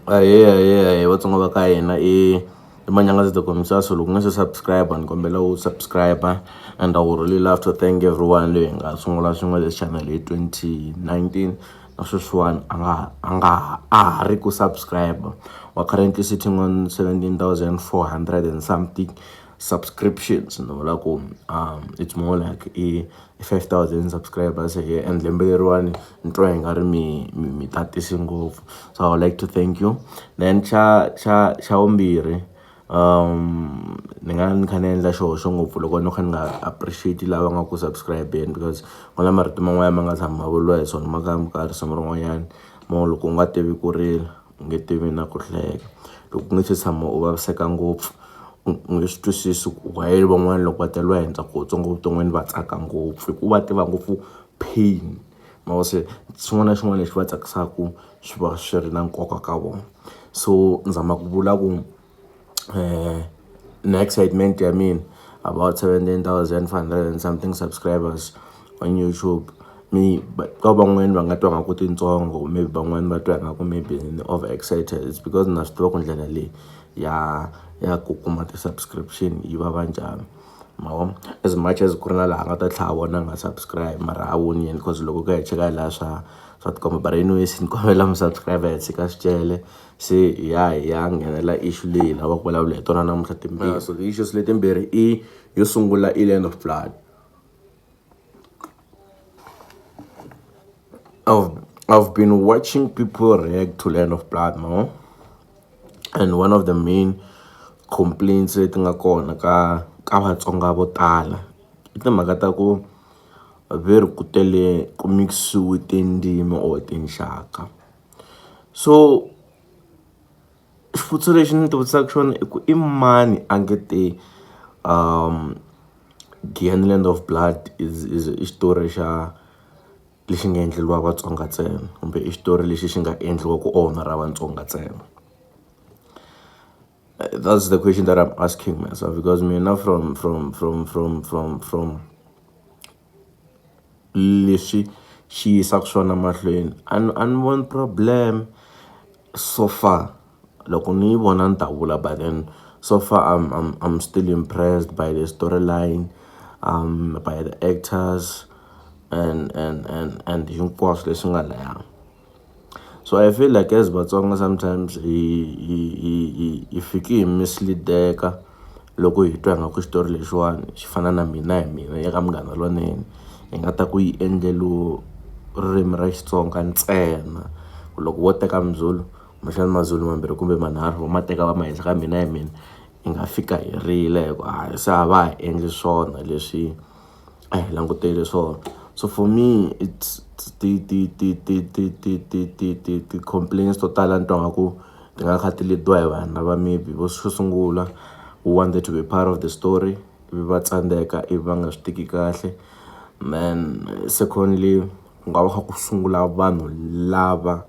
Ahee ahee ahee Vatsonga va ka hina i i Manyangatsi the Commissaire loko u nga se subscribe ni kombela u subscribe and I would really love to thank everyone leyi hi nga sungula swin'we this channel hi 2019 na sweswiwani a nga a nga a ha ri ku subscribe. We're currently sitting on 17,400 and something subscriptions ni vula ku it's more like i 5,000 subscribers here and lembe leriwani ni twa hi nga ri mi mi mi tatisi ngopfu so I would like to thank you then xa xa xa vumbirhi ni nga ni kha ni endla xihoxo ngopfu loko no kha ni nga appreciate lava nga ku subscribe-eni because ku na marito man'wanyana ma nga tshama ma vuriwa hi swona ma ka ka risimu rin'wanyana mo loko u nga tivi ku rila u nge tivi na ku hleka loko u nga se tshama u vaviseka ngopfu u nge swi twisisi ku why van'wana loko va teriwa hi ntsako wutsongo evuton'wini va tsaka ngopfu hi ku va tiva ngopfu pain ma vo se xin'wana na xin'wana lexi va tsakisaka swi va swi ri na nkoka ka vona so ni zama ku vula ku na excitement ya mina about 17,500 and something subscribers on YouTube mi ka van'wani va nga twa nga ku tintsongo maybe van'wani va twa nga ku maybe ni over excited it's because na swi tiva ku ndlela leyi ya ya ku kuma ti-subscription yi vava njhani ma vo as much as ku ri na laha nga ta tlhela vona nga subscribe mara a voni yena because loko ku ya hi cheka laha swa swa tikomba but anyways ni kombela mi subscribe hi tshika swicele se hi ya hi ya nghenela issue leyi hi lavaka ku vulavula hi tona namuntlha timbirhi so ti-issues letimbirhi i yo sungula i land of blood I've been watching people react to Land of Blood mo and one of the main complaints leti nga kona ka ka Vatsonga vo tala i timhaka ta ku ve ri ku tele ku mikisiwe tindzimi or tinxaka so xivutiso lexi ni ti vutisaka xona i ku i mani a nge te Giyani Land of Blood is is i xitori xa lexi nga endleriwa Vatsonga ntsena kumbe i xitori lexi xi nga endliwa ku honor-a Vatsonga ntsena that's the question that I'm asking myself because mina from from from from from from leswi xi yisaka swona mahlweni a ni a ni voni problem so far loko ni yi vona ni ta vula but then so far I'm I'm still impressed by the storyline by the actors and and and and hinkwaswo leswi nga laya so I feel like as Vatsonga sometimes hi hi hi hi hi fiki hi mislead-eka loko hi twa ingaku xitori lexiwani xi fana na mina hi mina ya ka Munghana Lonene hi nga ta ku yi endleliwe ririmi ra Xitsonga ntsena ku loko wo teka Muzulu kumbexana Mazulu mambirhi kumbe manharhu va ma teka va ma yisa ka mina hi mina hi nga fika hi rila hi ku a se a va ha endli swona leswi a hi langutele swona so for me it's ti ti ti ti ti ti ti ti ti ti-complaints to tala ni twa nga ku ti nga kha ti lead-iwa hi vanhu lava maybe vo xo sungula who wanted to be part of the story ivi va tsandzeka ivi va nga swi teki kahle then secondly ku nga va kha ku sungula vanhu lava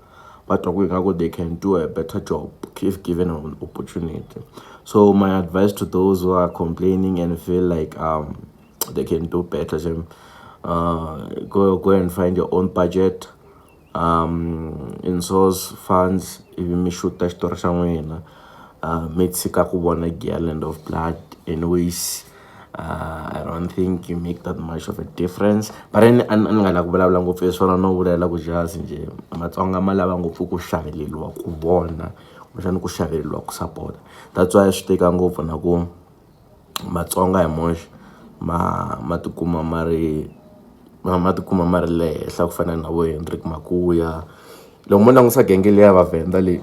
va twaku ingaku they can do a better job if given an opportunity so my advice to those who are complaining and feel like they can do better go go and find your own budget in source funds ivi mi xuta xitori xa n'wina mi tshika ku vona Giyani Land of Blood anyways I don't think you make that much of a difference but then a ni nga lavi ku vulavula ngopfu hi swona no vulela ku just njhe Matsonga ma lava ngopfu ku xaveleriwa ku vona kumbexana ku xaveleriwa ku support that's why swi tika ngopfu na ku Matsonga hi moxe ma ma tikuma ma ri ma tikuma ma ri le henhla ku fana na vo Hendrik Makuya loko mo langusa genge leya Vavhenda leyi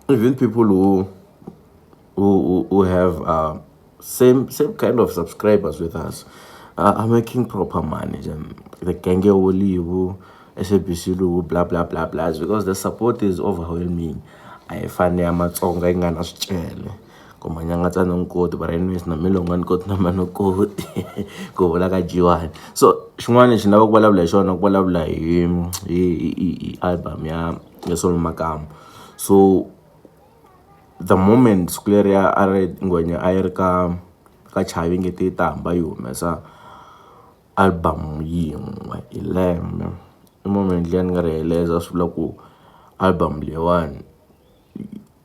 even people who who who have same same kind of subscribers with us are making proper money the genge wo Livu S_A_B_C lowu bla bla bla bla because the support is overwhelming a yi fani ya Matsonga yi nga na swicele ku Manyangatsi a ni n'wi koti but anyways na me loko nga ni koti na me a ni koti ku vula ka G1 so xin'wana lexi ni lavaka ku vulavula hi xona ku vulavula hi hi hi hi album ya ya Solly Makamu so the moment siku leriya a ri ngwenya a yi ri ka ka Chavi nge te yi ta hamba yi humesa album yin'we hi lembe i moment liya ni nga realize swi vula ku album leyiwani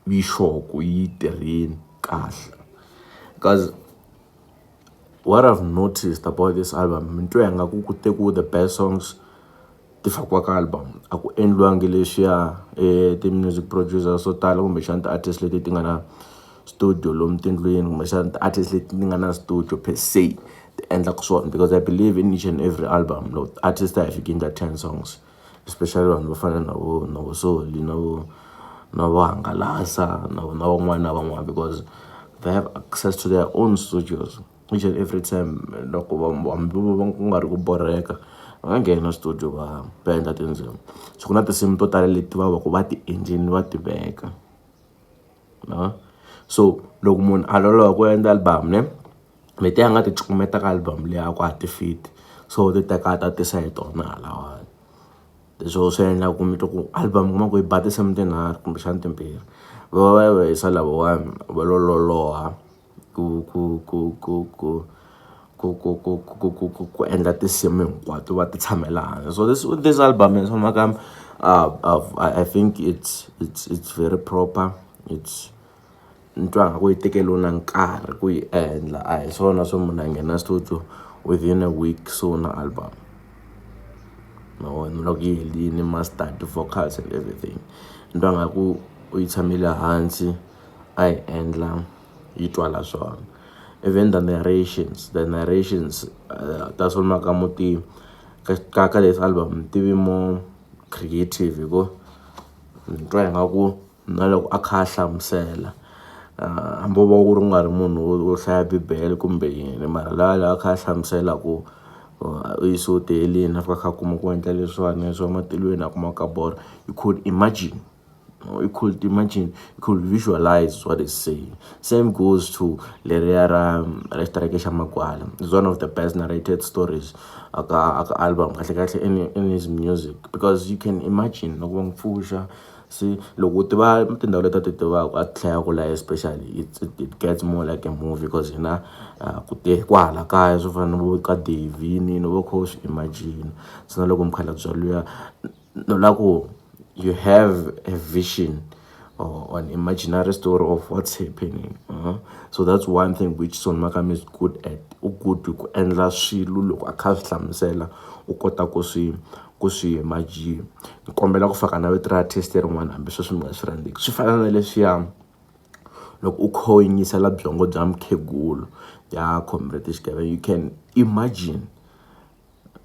yi sure ku yi tirhile kahle cause what I've noticed about this album ni twa ingaku ku tekiwe the best songs ti fakiwa ka album a ku endliwangi leswiya ti-music producers swo tala kumbexana ti-artist leti ti nga na studio lomu tindlwini kumbexana ti-artist leti ti nga na studio per se ti endlaka swona because I believe in each and every album loko artist a yi fiki endla 10 songs especially vanhu vo fana na vo na vo Solly na vo na vo Hangalasa na na van'wana na van'wana because they have access to their own studios each and every time loko va hambi ku nga ri ku borheka va nga nghena studio va va endla tindzimi so ku na tinsimu to tala leti va va ku va ti endlini va ti veka na so loko munhu a loloha ku endla album ne leti a nga ti cukumeta ka album leyi a ku a ti fit so ti teka a tatisa hi tona halawani leswo swi endla ku mi twa ku album kuma ku yi ba tinsimu tinharhu kumbexana timbirhi va va va yisa lavawani va lo loloha ku ku ku ku ku ku ku ku ku ku ku ku endla tinsimu hinkwato va ti tshamela hansi so this this album is mhaka I think it's very proper it's ni twa nga ku yi tekeriwe na nkarhi ku yi endla a hi swona swo munhu a nghena studio within a week so na album ma vona loko yi helini mastered vocals and everything ni twa nga ku u yi tshamile hansi a yi endla yi twala swona even the narrations ta Solly Makamu ti ka ka ka this album ti vi more creative hi ku ni twa ingaku na loko a kha a hlamusela hambi wo va u ri nga ri munhu wo hlaya bibele kumbe yini mara la la a kha a hlamusela ku u yisiwe tiheleni a fika a kha a kuma ku endla leswiwani a yisiwa matilweni a kuma ka borha you could imagine you could imagine you could visualize what is saying same goes to leriya ra ra xitereke xa Makwala it's one of the best narrated stories aka aka album kahle kahle in his music because you can imagine loko va n'wi pfuxa se loko u tiva tindhawu leti a ti tivaka a tlhela ku la especially it gets more like a movie because hina ku te kwahala kaya swo fana na vo ka Davini no va kha u swi imagine se na loko mukhalabye luya no la ku you have a vision or an imaginary story of what's happening So that's one thing which Solly Makamu is good at u good ku endla swilo loko a kha a swi hlamusela u kota ku swi imagine ni kombela ku faka na vito ra artist rin'wana hambi sweswi mi nga swi rhandzeki swi fana na leswiya loko u kha u yingisela byongo bya mukhegulu ya Comrade Xigeve you can imagine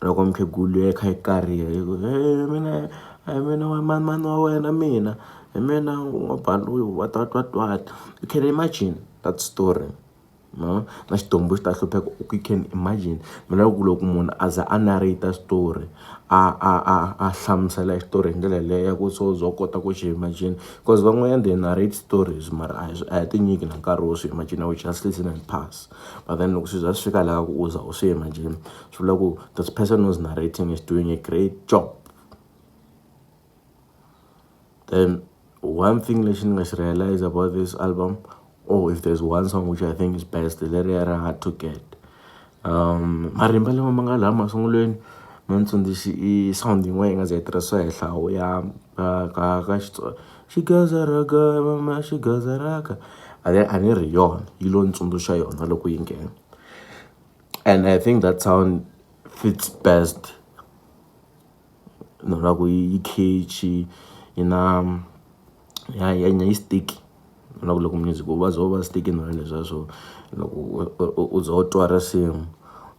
loko mukhegulu yi kha yi kariha yi ku he mina a hi mina wa mani wa wena mina hi mina n'wabaluyi what what what what you can imagine that story no na xitombo xi ta hlupheka you can imagine mina loko loko munhu a za a narrate story a hlamusela xitori hi ndlela leyo ya ku so byo kota ku xi imagine because van'wanyana they narrate stories mara a hi tinyiki na nkarhi wo swi imagine we just listen and pass but then loko swi za swi fika laha ku u za u swi imagine swi vula ku this person who's narrating is doing a great job then one thing lexi ni nga xi realize about this album or if there's one song which I think is best leriya ra Hard to Get marimba lama ma nga laha masungulweni ma ni tsundzuxi i sound yin'wana yi nga za yi tirhisiwa hi hlawu ya ka ka Xitsonga xigazaraka mama xigazaraka a ni ri yona yi lo ni tsundzuxa yona loko yi nghena and I think that sound fits best na ku yi catchy yi na ya ya yi sticky na ku loko music wu va ze wu va sticky na leswiya swo loko u ze u twa risimu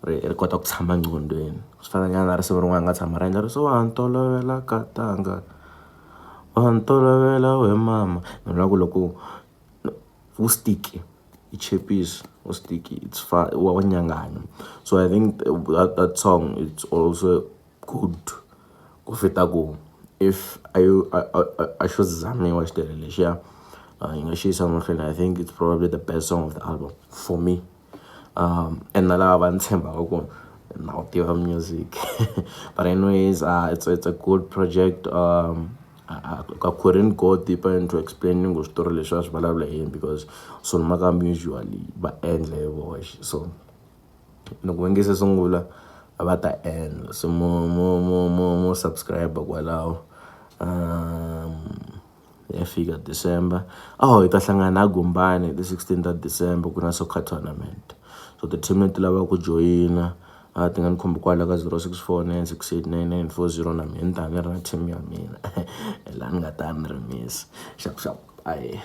ri ri kota ku tshama nqondweni swi fana nyana na risimu rin'wana nga tshama ra endla ri so wa ntolovela katanga wa ntolovela we mama ni vula ku loko wu sticky i chepisi wu sticky it's wa nyanganya so I think that song it's also good ku fita ku if a yo a xo zamiwa xitirho lexiya yi nga xi yisa mahlweni I think it's probably the best song of the album for me and na lava va ni tshembaka ku na wu tiva music but anyways it's a good project I couldn't go deeper into explaining ku switori leswi a swi vulavula hi yini because Solly Makamu usually va endla hi voxe so loko va nge se sungula va ta endla se mo mo mo mo mo subscribe kwalaho. Ya fika December oh hi ta hlangana a Gumbani hi ti 16 ta December ku na soccer tournament so ti-team leti lavaka ku joyina a ti nga ni khumbi kwala ka 0649689940 na mina ni ta ni ri na team ya mina laha ni nga ta ni ri miss xap xap ahee.